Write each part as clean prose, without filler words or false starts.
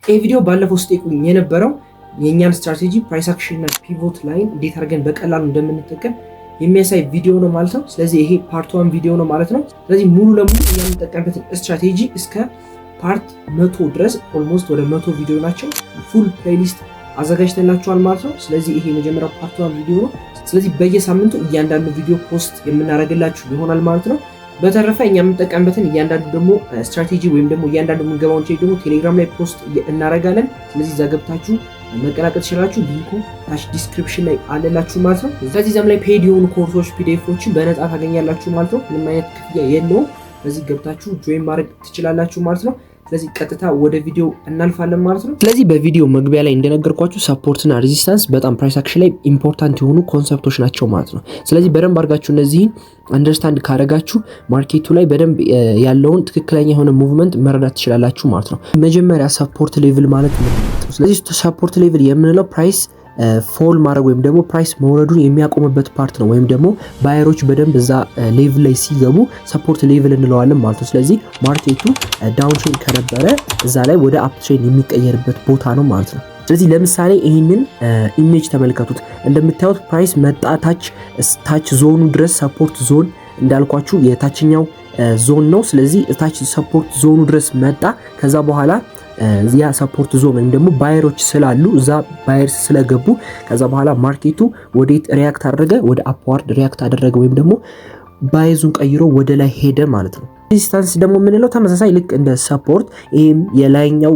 ይህ ቪዲዮ ባለፈው ስጠይቁኝ የነበረው የእኛን strategy price action እና pivot line እንዴት አድርገን በቀላሉ እንደምንጠቀም የሚያሳይ ቪዲዮ ነው ማለት ነው። ስለዚህ ይሄ part 1 ቪዲዮ ነው ማለት ነው። ስለዚህ ሙሉ ለሙሉ እኛ የምንጠቀምበትን ስትራቴጂ እስከ part 100 ድረስ፣ almost ወደ 100 ቪዲዮ ናቸው፣ full playlist አዘጋጅተንላችኋል ማለት ነው። ስለዚህ ይሄ የመጀመሪያው part 1 ቪዲዮ ነው። ስለዚህ በየሳምንቱ እያንዳንዱ ቪዲዮ post የምናደርግላችሁ ይሆናል ማለት ነው። በተረፈ እኛ የምንጠቀምበትን እያንዳንዱ ደግሞ ስትራቴጂ ወይም ደግሞ እያንዳንዱ የምንገባውን trade ደግሞ ቴሌግራም ላይ post እናደርጋለን። ስለዚህ እዛ ገብታችሁ መቀላቀል ትችላላችሁ። Link ኡ ታች description ላይ አለላችሁ ማለት ነው። ስለዚህ እዛም ላይ paid የሆኑ ኮርሶች፣ PDF ኦችን በነፃ ታገኛላችሁ ማለት ነው። ምንም አይነት ክፍያ የለውም። በዚህ ገብታችሁ join ማድረግ ትችላላችሁ ማለት ነው። ስለዚህ ቀጥታ ወደ ቪዲዮ እናልፋለን ማለት ነው። ስለዚህ በቪዲዮ መግቢያ ላይ እንደነገርኳችሁ support ና resistance በጣም price action ላይ important የሆኑ concept ኦች ናቸው ማለት ነው። ስለዚህ በደንብ አድርጋችሁ እነዚህን understand ካደረጋችሁ market ኡ ላይ በደንብ ያለውን ትክክለኛ የሆነ movement መረዳት ትችላላችሁ ማለት ነው። መጀመሪያ support level ማለት ምን ማለት ነው? ስለዚህ support level የምንለው price fall ማድረግ ወይም ደግሞ price መውረዱን የሚያቆምበት part ነው። ወይም ደግሞ buyer ኦች በደንብ እዛ level ላይ ሲገቡ support level እንለዋለን ማለት ነው። ስለዚህ market ኡ downtrend ከነበረ እዛ ላይ ወደ uptrend የሚቀየርበት ቦታ ነው ማለት ነው። ስለዚህ ለምሳሌ ይህንን image ተመልከቱት። እንደምታዩት price መጣ፣ ታች ዞኑ ድረስ፣ support zone እንዳልኳችሁ የታችኛው ዞን ነው። ስለዚህ ታች support zone ኑ ድረስ መጣ። ከዛ በኋላ ያ support zone ወይም ደግሞ buyer ኦች ስላሉ፣ እዛ buyers ስለገቡ ከዛ በኋላ market ኡ ወዴት react አደረገ? ወደ upward react አደረገ ወይም ደግሞ bias ኡን ቀይሮ ወደ ላይ ሄደ ማለት ነው። Resistance ደግሞ የምንለው ተመሳሳይ ልክ እንደ support ይህም የላይኛው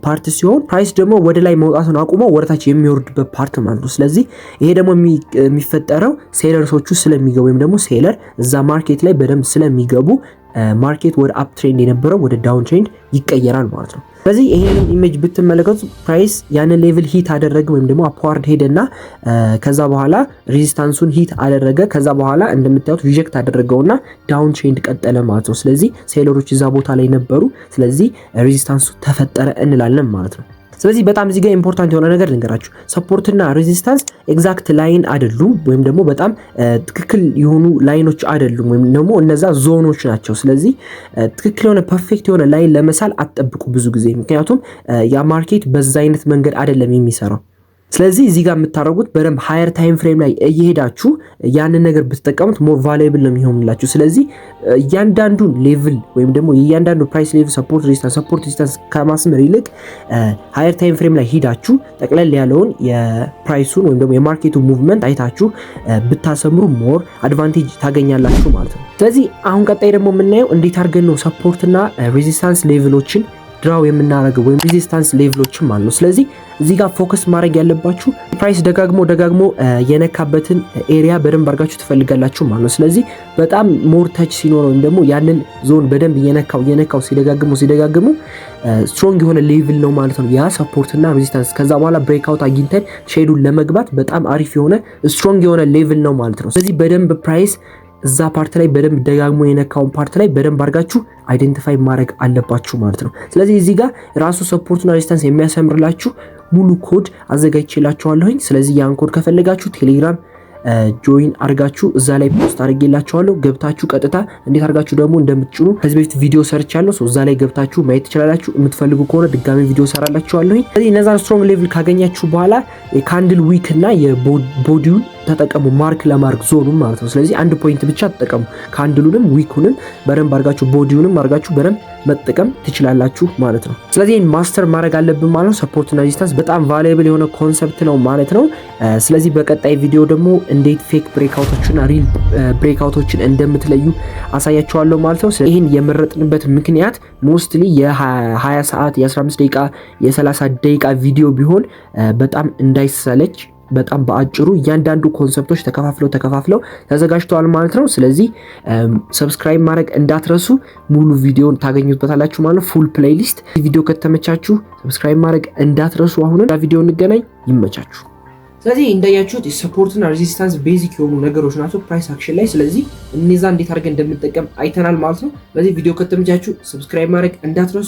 part ሲሆን price ደግሞ ወደ ላይ መውጣቱን አቁሞ ወደታች የሚወርድበት part ማለት ነው። ስለዚህ ይሄ ደግሞ የሚፈጠረው sellers ኦቹ ስለሚገቡ ወይም ደግሞ seller እዛ market ላይ በደንብ ስለሚገቡ market ወደ uptrend የነበረው ወደ downtrend ይቀየራል ማለት ነው። ስለዚህ ይሄንን image ብትመለከቱት price ያንን level hit አደረገ ወይም ደግሞ upward ሄደና ከዛ በኋላ resistance ኡን hit አደረገ። ከዛ በኋላ እንደምታዩት reject አደረገውና downtrend ቀጠለ ማለት ነው። ስለዚህ seller ኦች እዛ ቦታ ላይ ነበሩ። ስለዚህ resistance ኡ ተፈጠረ እንላለን ማለት ነው። ስለዚህ በጣም እዚህ ጋር important የሆነ ነገር ልንገራችሁ። Support ና resistance exact line አይደሉም፣ ወይም ደግሞ በጣም ትክክል የሆኑ line ኦች አይደሉም፣ ወይም ደግሞ እነዛ ዞኖች ናቸው። ስለዚህ ትክክል የሆነ፣ perfect የሆነ line ለመሳል አትጠብቁ ብዙ ጊዜ፣ ምክንያቱም ያ market በዛ አይነት መንገድ አይደለም የሚሰራው። ስለዚህ እዚህ ጋር የምታደርጉት በደንብ higher time frame ላይ እየሄዳችሁ ያንን ነገር ብትጠቀሙት more valuable ነው የሚሆንላችሁ። ስለዚህ እያንዳንዱን level ወይም ደግሞ የእያንዳንዱ price level support resistance፣ support resistance ከማስመር ይልቅ higher time frame ላይ ሂዳችሁ ጠቅለል ያለውን የ price ኡን ወይም ደግሞ የ market ኡ movement አይታችሁ ብታሰምሩ more advantage ታገኛላችሁ ማለት ነው። ስለዚህ አሁን ቀጣይ ደግሞ የምናየው እንዴት አድርገን ነው support ና resistance level ኦችን draw የምናደርገው ወይም resistance level ኦችን ማለት ነው። ስለዚህ እዚህ ጋር focus ማድረግ ያለባችሁ price ደጋግሞ ደጋግሞ የነካበትን area በደንብ አድርጋችሁ ትፈልጋላችሁ ማለት ነው። ስለዚህ በጣም more touch ሲኖረው ወይም ደግሞ ያንን ዞን በደንብ እየነካው እየነካው ሲደጋግሙ ሲደጋግሙ strong የሆነ level ነው ማለት ነው ያ support እና resistance። ከዛ በኋላ breakout አግኝተን trade ኡን ለመግባት በጣም አሪፍ የሆነ፣ strong የሆነ level ነው ማለት ነው። ስለዚህ በደንብ price እዛ part ላይ በደንብ ደጋግሞ የነካውን part ላይ በደንብ አድርጋችሁ identify ማድረግ አለባችሁ ማለት ነው። ስለዚህ እዚህ ጋር ራሱ support ና resistance የሚያሰምርላችሁ ሙሉ ኮድ አዘጋጅቼላችኋለሁኝ። ስለዚህ ያን ኮድ ከፈለጋችሁ ቴሌግራም join አድርጋችሁ እዛ ላይ post አድርጌላችኋለሁ። ገብታችሁ ቀጥታ እንዴት አድርጋችሁ ደግሞ እንደምትጭኑ ከዚህ በፊት ቪዲዮ ሰርቻለሁ። So እዛ ላይ ገብታችሁ ማየት ትችላላችሁ። የምትፈልጉ ከሆነ ድጋሚ ቪዲዮ ሰራላችኋለሁ። ስለዚህ እነዛን strong level ካገኛችሁ በኋላ የ candle wick እና የ body ውን ተጠቀሙ፣ mark ለማድረግ ዞኑን ማለት ነው። ስለዚህ አንድ point ብቻ ተጠቀሙ። Candle ኡንም wick ኡንም በደንብ አድርጋችሁ፣ body ውንም አድርጋችሁ በደንብ መጠቀም ትችላላችሁ ማለት ነው። ስለዚህ ይህን master ማድረግ አለብን ማለት ነው። Support እና resistance በጣም valuable የሆነ concept ነው ማለት ነው። ስለዚህ በቀጣይ ቪዲዮ ደግሞ እንዴት fake breakout ኦችና real breakout ኦችን እንደምትለዩ አሳያችኋለሁ ማለት ነው። ይህን የመረጥንበት ምክንያት mostly የ20 ሰዓት፣ የ15 ደቂቃ፣ የ30 ደቂቃ ቪዲዮ ቢሆን በጣም እንዳይሰለች በጣም በአጭሩ እያንዳንዱ concept ኦች ተከፋፍለው ተከፋፍለው ተዘጋጅተዋል ማለት ነው። ስለዚህ subscribe ማድረግ እንዳትረሱ፣ ሙሉ ቪዲዮን ታገኙበታላችሁ ማለት ነው። Full playlist። ቪዲዮ ከተመቻችሁ subscribe ማድረግ እንዳትረሱ። አሁንም ቪዲዮ እንገናኝ። ይመቻችሁ። ስለዚህ እንዳያችሁት support ና resistance basic የሆኑ ነገሮች ናቸው price action ላይ። ስለዚህ እነዛ እንዴት አድርገን እንደምንጠቀም አይተናል ማለት ነው። በዚህ ቪዲዮ ከተመቻችሁ subscribe ማድረግ እንዳትረሱ።